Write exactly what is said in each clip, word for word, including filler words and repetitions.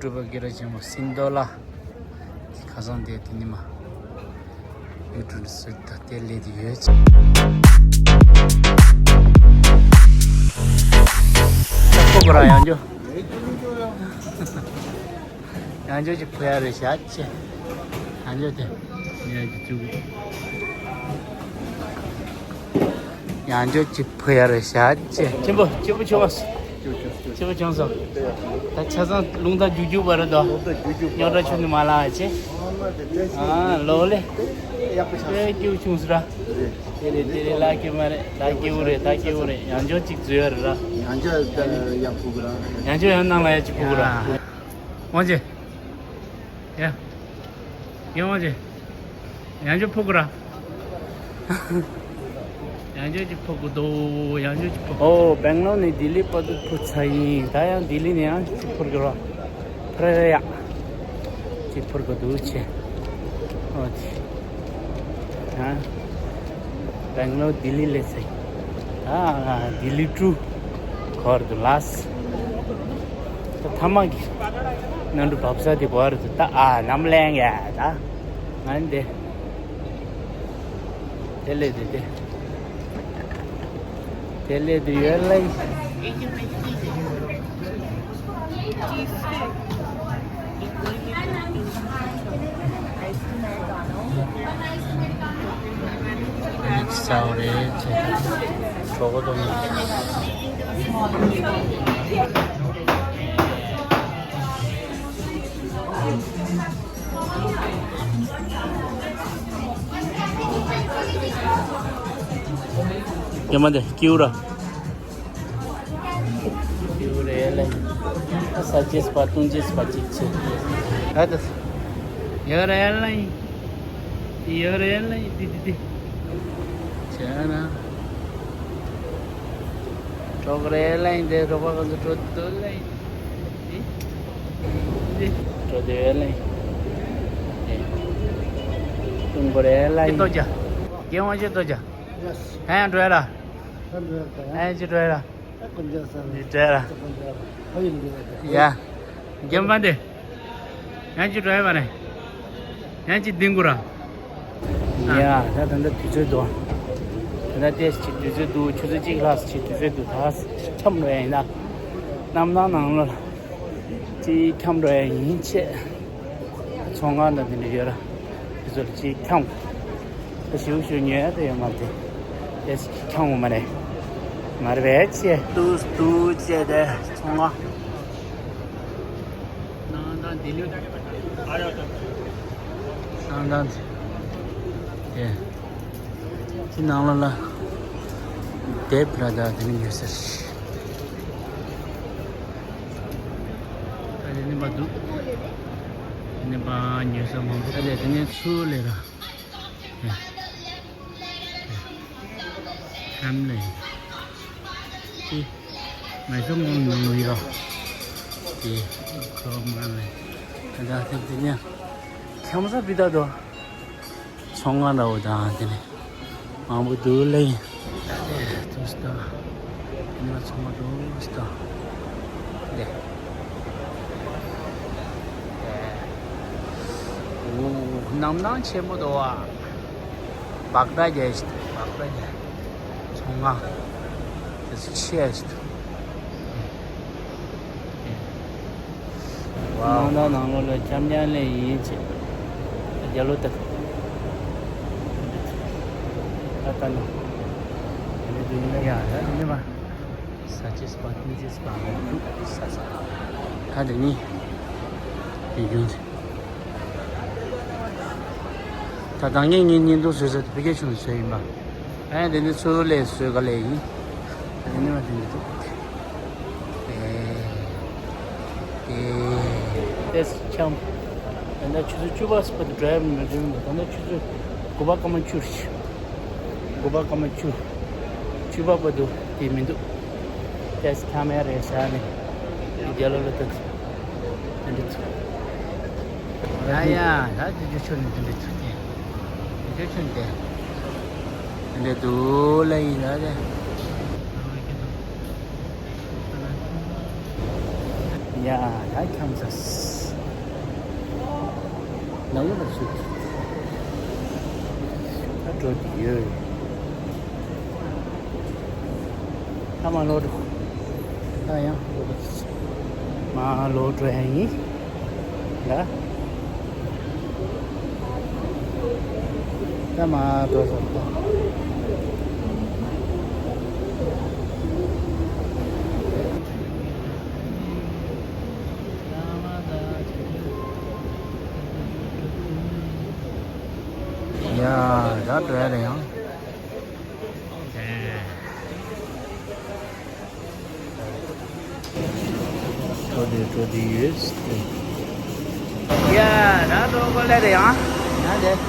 སྒྲུབ་པ་དགེ་རྒྱ་ཆེན་པོ་སིན་རྡོ་ལ་གི་ཁ་སང་དེ་དེ་ཉི་མ་ཡུལ་གྲུ་ནས་སུ་ད་དེ་ལས་དེ་ཡོད། ཆག་པོ་གོ་ར་ཡང་འཇོ། ཡང་འཇོ་ཅིག་ཕུ་ཡ་རེ་ཤ་ཆེ། ཡང་འཇོ་དེ་ཡང་འཇོ་ཅིག་ཕུ་ཡ་རེ་ཤ་ཆེ། ཆེན་པོ་ཆེན་པོ་ཆེ་བ། ཆེན་པོ་ཆུང་སོང་། ད་ཆ་ཚང་ལུང་ཐང་རྒྱུག་རྒྱུག་བར་དོ། རྙོག་དྲ་ཆུ་ནི་མ་ལ་ཆེ། ཨ་ལོ་ལེ། ཨེ་སྐྱིད་ཆུང་སུ་ར། དེ་རེད་དེ་རེད། ལ་སྐྱིད་མ་རེད། ལ་སྐྱིད་བུ་རེད། ད་སྐྱིད་བུ་རེད། ཡང་འཇོ་གཅིག་འཛུལ་ཡ་རེད་ར། ཡང་འཇོ་ཡང་ཕུག་ར། ཡང་འཇོ་ཡང་ནང་ལ་ཡ་གཅིག་ཕུག་ར། དབང་ཆེ། ཡ། ཡ་དབང་ཆེ། ཡང་འཇོ་ཕུག་ར། ཡང་འཇོ་གཅིག་ཕུག་གོ་དོ། ཡང་འཇོ་གཅིག་ཕུག་ཨོ་སྦེང་ལོར་ནས་ལྡི་ལི་བར་དུ་ཕུ་ཚར་ཡིན། ད་ཡང་ལྡི་ལི་ནས་ཡང་གཅིག་ཕུག་གོ་ར། ཕ་ར་ཡ། གཅིག་ཕུག་གོ་དུ་ཆེ། ཨོ་ཆེ། ཡང་། སྦེང་ལོར་ལྡི་ལི་ལས་ཚེ། ཨ་ལྡི་ལི་ཀྲུ། གོ་ར་དུ་ལས། ད་ཐ་མ་གི། ནང་དུ་བབས་ས་དེ་གོ་ར་དུ་ད་ཨ་ནམ་ལེང་ཡ་ད། ང་འདི། དེ་ལས་དེ་དེ། དེ་ལས་དེ་ཡོད་ལེ། ས་རེད་ཅེས། གྲོགས་པོ་དང་ཡ་མ་དེ་ཀིའུ་ར། ཡོད་རེད་ལེ། ས་ཅེས་པ་བཏུང་ཅེས་པ་ཅིག་བྱེད། ཨ་ད། ཡོད་རེད་ལེ། ཡོད་རེད་ལེ། དི་དི་དི། བྱས་ན། གྲོགས་རེད་ལེ། འདི་གྲོགས་པ་ག་ཚོད་འགྲོ་འདུག་ལེ། འདི། འདི། འགྲོ་འདུག་ལེ། འདི། བཏུང་གོ་རེད་ལེ། ཅི་ཏོ་ཅ། རྒན་དབང་ཆེན་ཏོ་ཅ། ཡེས། ཧན་འགྲོ་ཡ་ར། ཧན་འགྲོ་ཡ་ར། ཧན་ཅི་འགྲོ་ཡ་ར། འདི་འདྲ་ལ། ཡ། རྒན་པ་འདི། ཡང་ཅི་འགྲོ་ཡ་མ་རེད། ཡང་ཅི་ལྡིང་དགོས་ར། ཡ། ད་ད་ལྟ་དུས་ཚོད་འདུག་ད་ལྟ་ཏེས་ཅིག་དུས་ཚོད་འདུག་ཆུ་ཚོད་གཅིག་ལྷག་ཅིག་དུས་ཚོད་འདུག་ད་འཁྱམས་འགྲོ་ཡ་ཡིན་ན། གནམ་ཐང་ནང་ལ། ཅིག་འཁྱམས་འགྲོ་ཡ་ཡིན་ཆེ། ཚོང་ཁང་དང་དེ་འདྲ་ཡོད་ར། དེ་ཚོར་ཅིག་འཁྱམ། ད་ཞིའུ་ཞིའུ་ཉོས་ད་ཡོད་མ་རེད། དེ་ཅིག་འཁྱམ་འོང་མ་རེད། མ་རེད་པས་ཅེ། ཏུས་ཏུས་ཅེ་དེ་ཚོང་ང་། ནང་ད་དེ་ལུས། ནང་ད་དེ། དེ་ནང་ལ་ལ། དེབ་ར་ད་དེ་ནི་ཉོས་ཟེར། ཨ་ནི་མ་འདུག་ཨ་ནི་མ་ཉོས་ས་མང་པོ། ཨ་ལས་དེ་ནས་ཚུར་ལས་ར། ཧམ་ལས། ཏི། མེ་ཏོག་ངོམ་ནང་ལ་ཡོད། ཏི། ཁོ་མ་ལས། ཨ་ད་དེ་དེ་ནས། ཁྱམས་ས་བི་ད་དོ། ཚོང་ཁང་འདྲ་བོ་དང་དེ་ནས་མང་པོ་འདུག་ལེ། ཏུས་ད། ཉི་མ་ཚང་མ་ཏུས་ད། ལེ། ཨོ། གནམ་ཐང་ཆེན་པོ་འདུག་བ། སྦག་སྒྲ་རྒྱག་ཞིག་འདུག་སྦག་སྒྲ་རྒྱག་ཚོང་ཁང་། དེ་ཚོ་ཆེ་ཞིག་འདུག་ཝའོ། ནང་ན་ནང་ལོགས་ལ་འཁྱམ་འཁྱམ་ལས་ཡིན་ཅེས། རྒྱ་ལོ་དག་ད་ལྟ་ནི། ཡ་ཡ་ནི་མ། ས་ཅེས་པ་ཏུང་ཅེས་པ་ས་ས། ད་དེ་ནི། དེ་རྒྱུན། ད་ད་ངས་ངའི་བརྙན་ཐུང་བཟོས་ས་དེ་ཕ་གིར་བྱུང་བཟོས་ཡིན་པ། ཨ་ཡ་དེ་ནི་ཚུར་ལས་བཟོས་ག་ལས་ཡིན། ད་དེ་ནི་མ་དེ་འདྲ་འདུག་ཨེ། ཨེ། ཏེས་འཁྱམ། ད་ལྟ་ཆུ་ཚོད་བཅུ་པ་སི་པ་དུ་ཌ་རའེབ་མི་འགྲིམ་འདུག་ད་ལྟ་ཆུ་ཚོད་དགུ་པ་སྐར་མ་བཅུ་རེད། དགུ་པ་སྐར་མ་བཅུ། བཅུ་པ་བར་དུ་དེ་མི་འདུག་ཏེས་ཁ་མེ་ར་བཞག་ནས་རྒྱ་ལོ་ལ་ལྟ་འདི་འདྲ་ཚུགས། ཡ་ཡ་ད་དེ་རྒྱུ་ཆོ་ནི་དེ་འདྲ་ཚུགས་ཏེ། དེ་རྒྱུ་ཆོ་ནི་དེ་འདྲ་འདུག་ལ་ཡིན་ལ་དེ། ཡ་ད་འཁྱམས་ཚར། ནང་ལ་ཞུགས། ད་འགྲོ་གི་ཡོད། ད་མར་ལོག་འགྲོ། ད་ཡང་མར་ལོག་འགྲོ་ཡ་ཡིན། ད་ད་མར་འགྲོ་ས། ཡ། ད་འགྲོ་ཡ་རེད་ཡང་། འགྲོ་དེ་འགྲོ་དེ་ཡོད། ཡ། ད་འགྲོ་དགོས་ལེ་རེད་ཡང་། ཡ་རེད།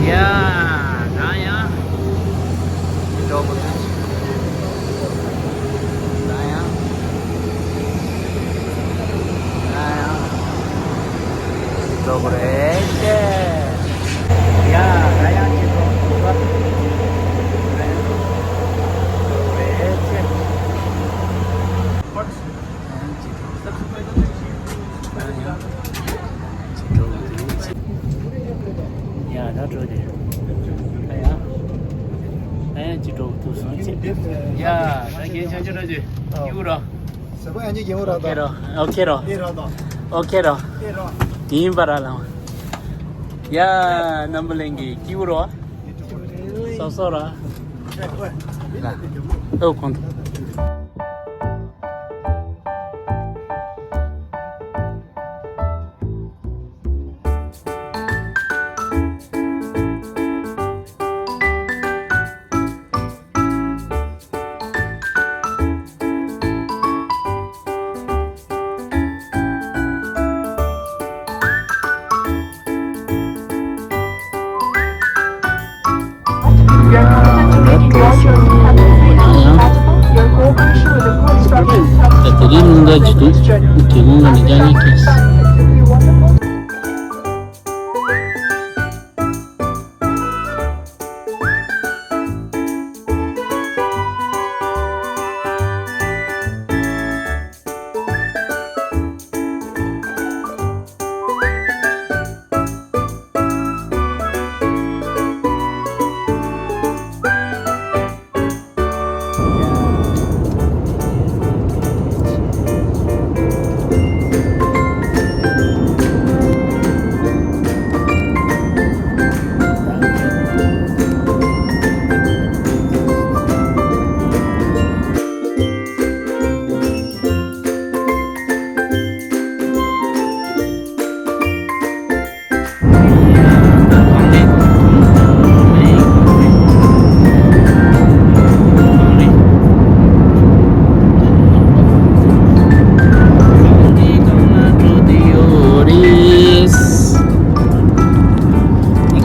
ཡ། ད་ཡང་། འགྲོ་དགོས། ད་ཡང་། ད་ཡང་། འགྲོ་དགོས་རེད་ཅེ། ཡ། ད་ཡང་ཅིག་འགྲོ་དགོས། ད་ཡང་འགྲོ་དགོས་རེད་ཅེ། ཡ། ད་འགྲོ་དེ། ད་ཡ། ད་ཡ་ཅིག་འགྲོ་ཐུབ་སོང་ཅིག་ཡ། ད་རྒན་ཆ་ཆ་ར་ཅིག་སྐྱིད་པོ་ར། ཟེར་བ་ཡང་ཅིག་ཡོང་ར་ད། ཨོ་ཁེ་ར། ཨོ་ཁེ་ར། ཨེ་ར་ད། ཨོ་ཁེ་ར། ཨེ་ར། དེ་ཡིན་པ་ར་ལ། ཡ། རྣམ་པ་ལྷན་རྒྱས་སྐྱིད་པོ་ར། སོ་སོ་ར། ལ། ཨོ་གོང་དུ། ད་དེ་རིང་སྙིང་ག་ཅིག་འདུག་དེ་སྔོན་ལ་ནི་རྒྱ་ནི་ཁེས།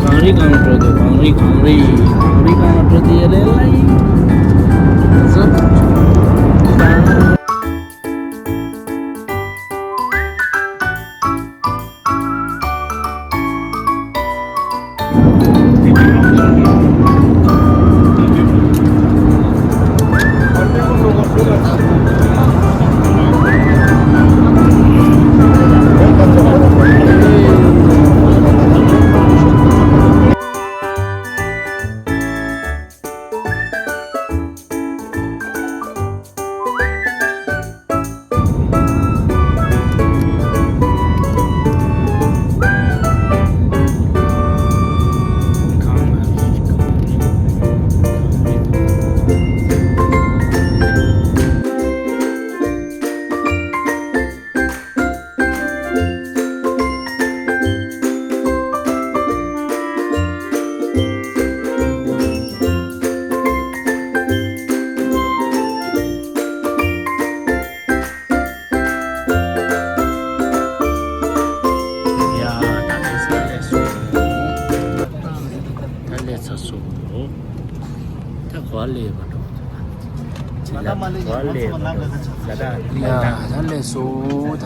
གངས་རི་སྒང་ལ་འགྲོ་དུས། གངས་རི་གངས་རི་གངས་རི་སྒང་ལ་འགྲོ་དུས་ལེ་ལེ་ཡིན། ཡ། ད་ནི་ས་ལས་སོ། ད་ལས་ཚ་སོ། ད་གོ་ལས་མ་འགྲོ། ད་གོ་ལས་མ་འགྲོ། ད་ད་ཡ། ད་ལས་སོ་ད།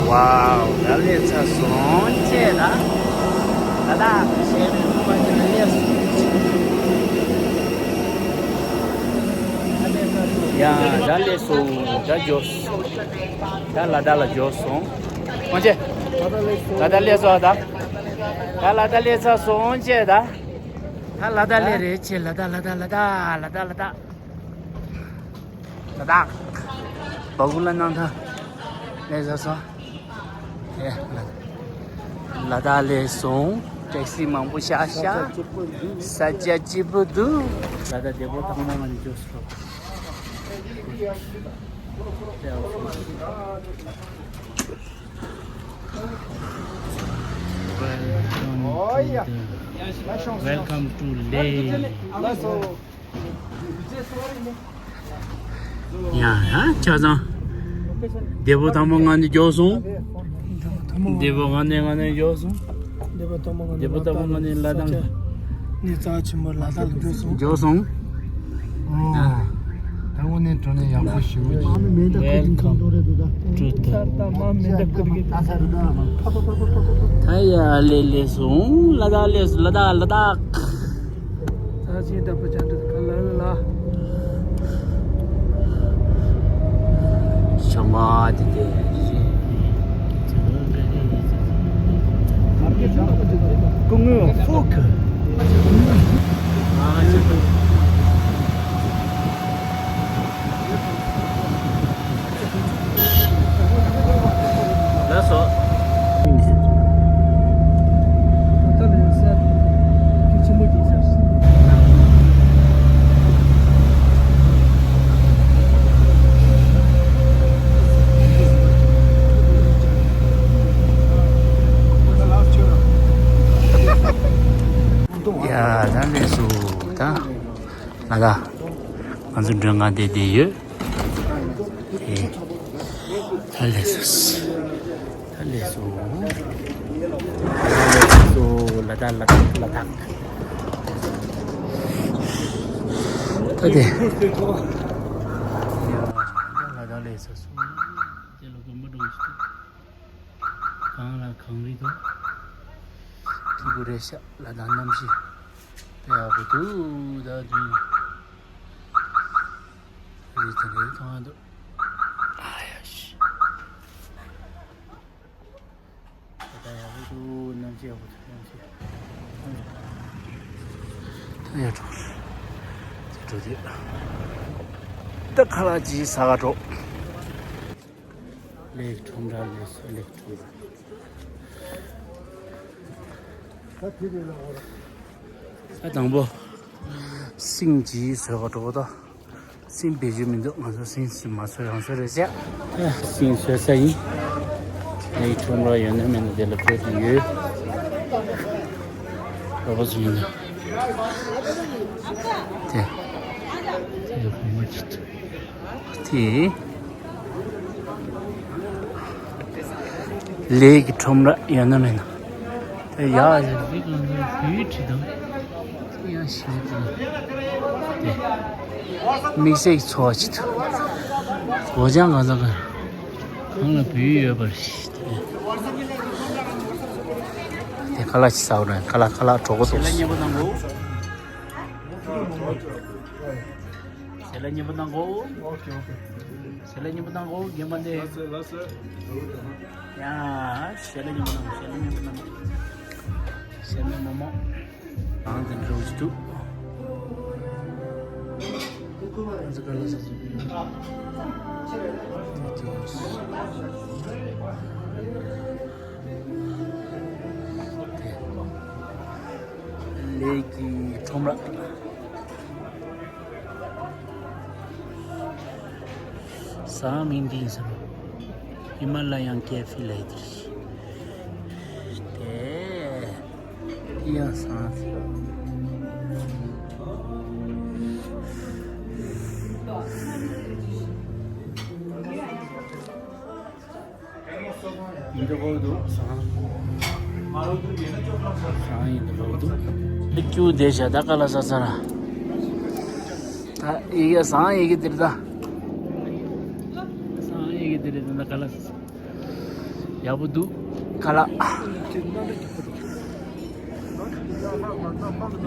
ཝའོ། ད་སླེབས་ཚར་སོང་ཅེས་ད། ད་ད་ཞལ་མི་ཐུབ་པ་ཅིག་ལ་སླེབས་སོང་། ཡ་ད་སླེབས་སོང་། ད་འབྱོར་སོང་། ད་ལ་དྭགས་ལ་འབྱོར་སོང་། ཨོ་ཅེ། ད་ད་སླེབས་སོང་ད། ད་ལ་དྭགས་སླེབས་ཚར་སོང་ཅེས་ད། ད་ལ་དྭགས་སླེབས་རེད་ཅེས། ལ་དྭགས་ལ་དྭགས་ལ་དྭགས་ལ་དྭགས་ལ་དྭགས། ལ་དྭགས། སྦ་ཁུག་ལ་གནང་ཐལ། ལས་བཟོ་སོང་། ཨེ། ལ་དྭགས་སླེབས་སོང་། ཊེག་སི་མང་པོ་ཤག་ཤག་ས་ཆ་སྐྱིད་པོ་འདུག་ལ་དྭགས་བདེ་པོ་དང་པོ་ང་ནི་འཇོག་སོང་། Welcome to the, welcome to Leh. ཡ་ཡ་ཆ་ཚང་། བདེ་པོ་དང་པོ་ང་ནི་འཇོག་སོང་། བདེ་པོ་ང་ནི་ང་ནི་འཇོག་སོང་། བདེ་པོ་དང་པོ་ང་ནི་ལ་དྭགས་ནས་རྩ་ཆེན་པོ་ལ་དྭགས་ལ་འཇོག་སོང་། འཇོག་སོང་། ད་དངོས་གནས་དྲང་གནས་ཡག་པོ་ཞེ་པོ་ཅིག Welcome to the ད་ཡ་ལེ་ལེ་སོང་། ལ་དྭགས་ལེ་སོང་། ལ་དྭགས་ལ་དྭགས། ད་ཅི་ད་པ་ཅན་དུ་ཁ་ལ་ལ། ཤ་མ་དེ་དེ། སྐུ་ངོ་ཧྥོ་ཁི། ལགས་སོ། ཡ་ད་ལས་སུ་ད། ང་ད། ང་ཚོ་མགྲོན་ཁང་དེ་བསྡད་ཡོད། ཨེ། ད་ལས་སོ། ད་ལས་སོ། ད་ལས་སོ། ལ་དྭགས་ལ་དྭགས་ལ་དྭགས། ད་དེ། ལ་དྭགས་ལས་སོ། དེ་ལ་དགོན་པ་འགྲོ་ཞིག་གང་ལ་གངས་རི་དང་། སྐྱིད་པོ་རེད་ཤག་ལ་དྭགས་གནམ་གཤིས་དཔེ་ཡག་པོ་འདུག་ད་དུང་རི་དང་རི་གང་འདུག་ཨ་ཡ་ཤི། ད་ལྟ་ཡག་པོ་འདུག་གནམ་གཤིས་ཡག་པོ་འདུག་གནམ་གཤིས། ད་ཡར་འགྲོ། དེ་འགྲོ་དུས། ད་ཁ་ལག་ཅིག་ཟ་ག་འགྲོ། ལེགས་ཁྲོམ་ར་ལས་སུ་ལེགས་ཁྲོམ་ར། ད་དང་པོ། སིང་ཅིག་བཟོས་ག་འགྲོ་ད། སིང་བེད་སྤྱོད་མི་འདུག་ང་ཚོ་སིང་མ་བཟོས་རང་བཟོས་རེད་ཟེར། སིང་བཟོས་ས་ཡིན། ལེགས་ཁྲོམ་ར་ཡོད་ན་མེད་ན་དེ་ལ་འགྲོ་གི་ཡོད། རོ་པ་ཚོ་ཡིན་ན། དེ། དེ་ཡོད་གོང་མ་ཅིག་དེ། ལས་ཀྱི་ཁྲོམ་ར་ཡོད་ན་མེད་ན། དེ་ཡག་ཡོད་རིགས་ལ་ནི་བོད་ཡིག་བྲིས་དང་། དེ་ཡང་ཞིག་དེ། དམིགས་བསལ་གྱི་ཚོར་བ་ཅིག་འདུག་སྒོ་བྱང་གང་ཟག་གང་ལ་བོད་ཡིག་ཡོད་པ་རེད། དེ་ཁ་ལག་ཅིག་ཟ་འོ་ན་ཁ་ལག་ཁ་ལག་གྲོགས་པོ་འདུག་ཞལ་ལག་མཉེས་པོ་གནང་གོ། ཞལ་ལག་མཉེས་པོ་གནང་གོ། ཞལ་ལག་མཉེས་པོ་གནང་གོ། རྒན་པ་འདི། ལགས་སོ་ལགས་སོ། ཡ། ཞལ་ལག་མཉེས་པོ་གནང་། ཞལ་ལག་མཉེས་པོ་གནང་། ཞལ་ལག་མཉེས་པོ། ཨང་དེ་འགྲོ་གི་འདུག་ང་ཚོ་ག་ལ་ས་ས་དེ། ལས་ཀྱི་ཁྲོམ་ར། ཟ་མིན་འདི་ཟེར། ཧི་མ་ལ་ཡང་ཀེ་ཧྥེ་ལས་དེ་རེད། དེ་ཡང་ཟ། ཡིན་འདུག་གོ་འདུག་ཟ། ཟ་ཡིན་འདུག་གོ་འདུག་ལེགས་ཀྱུ་དེ་བྱ་ད་ག་ལ་ཟ་ཟ་ར། ད་ཡི་གེ་ཟ་ཡི་གེ་དེ་རེད་ད། ཟ་ཡི་གེ་དེ་རེད་ད་ག་ལ་ཟ་ཟ། ཡག་པོ་འདུག་ཁ་ལག་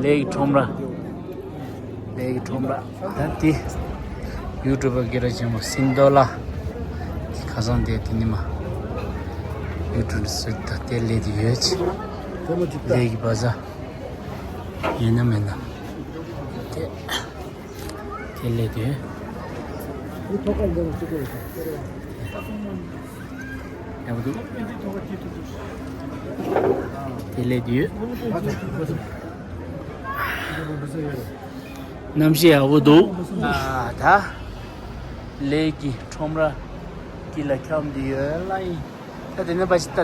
ལས་ཀྱི་ཁྲོམ་ར། ལས་ཀྱི་ཁྲོམ་ར། ད་དེ་ཡུ་ཊུབ་པ་སྐད་གྲགས་ཆེན་པོ་སིན་རྡོ་ལ་གི་ཁ་སང་དེ་དེ་ཉི་མ་ཡུ་ཊུབ་ཟེར་ད་དེ་ལས་དེ་ཡོད་ཅི། ལས་ཀྱི་བ་ཟ་ཡོད་ན་མེད་ན་དེ། དེ་ལས་དེ། ཡག་པོ་འདུག་དེ་ལས་དེ་ཡོད། གནམ་གཤིས་ཡག་པོ་འདུག་ཨ་ད། ལས་ཀྱི་ཁྲོམ་ར་དཀྱིལ་ལ་འཁྱམས་དེ་ཡོད་ལ་ཡིན། ད་དེ་ནས་པ་ཞིག་ལྟ་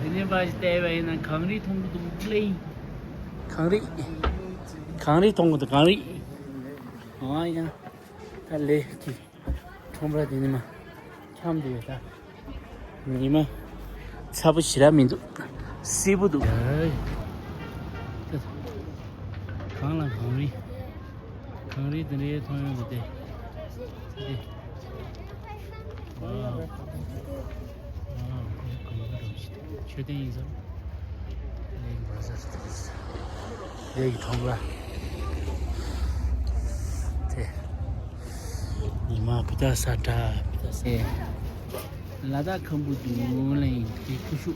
ད། དེ་ནས་པ་ཞིག་ལྟ་བ་ཡིན་ན་གངས་རི་མཐོང་གི་འདུག་ལེ། གངས་རི། གངས་རི་མཐོང་གི་འདུག་གངས་རི། ཨ་ཡ། ད་ལས་ཀྱི་ཁྲོམ་ར་དེ་ཉི་མ་འཁྱམས་དེ་ཡོད་ད། ཉི་མ་ཚ་པོ་ཞེ་དྲག་མི་འདུག་བསིལ་པོ་འདུག་ད་གངས་ལ་གངས་རི། གངས་རི་དེ་འདྲའི་མཐོང་ཡོང་གི་དེ། དེ། ཝའོ། ཝའོ། ཨེ་གངས་རི་རང་ཞིག་མཆོད་རྟེན་ཡིན་ཙང་། ལས་ཀྱི་བ་ཟ་ཟེར་ཏེ། ལས་ཀྱི་ཁྲོམ་ར། དེ། ཉི་མ་བུ་ད་ས་དྲ་བུ་ད་ས། ལ་དྭགས་ཁམ་བུ་དུ་ལ་ཡིན་དེ་ཁུ་ཤུ།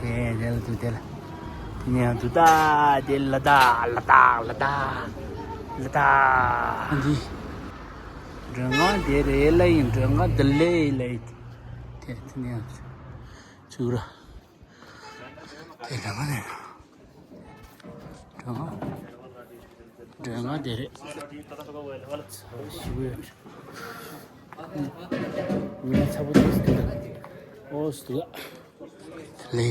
དེ་དེ་ལ་དུ་དེ་ལ། དེ་ནས་ཡང་དུ་ད་དེ་ལ་དྭགས་ལ་དྭགས་ལ་དྭགས་ལ་དྭགས་འདི། མགྲོན་ཁང་དེ་རེད་ལ་ཡིན། མགྲོན་ཁང་དེ་ལས་ལ་ཡིན། དེ་དེ་ནས་ཡང་ཚུགས་ར། དེ་མགྲོན་ཁང་རེད། མགྲོན་ཁང་། མགྲོན་ཁང་དེ་རེད། ཚ་ཞིག་ཡོད། ཉི་མ་ཚ་པོ་དེ་སུ་འདུག་ཨོ་སུ་འདུག་ལེ་ལེ།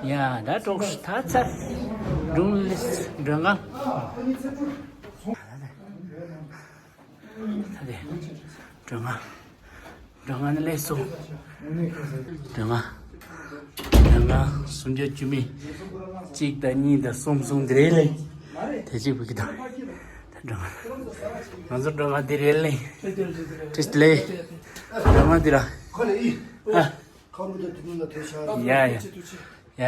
ཡ་ད་གྲོགས་ད་ཚར། སྒྲུང་ལིས་མགྲོན་ཁང་། ད་དེ་མགྲོན་ཁང་། མགྲོན་ཁང་ནི་ལས་སོ། མགྲོན་ཁང་། མགྲོན་ཁང་སུམ་བརྒྱ་བཅུ་མེད། གཅིག་དང་གཉིས་དང་གསུམ་གསུམ་དེ་རེད་ལེ། དེ་གཅིག་བུ་གི་དང་། ད་མགྲོན་ཁང་། ང་ཚོ་མགྲོན་ཁང་དེ་རེད་ལེ། ཁྲིས་ལེ། མགྲོན་ཁང་དེ་ར། ཨ། ཡ་ཡ། ཡ་ཡ།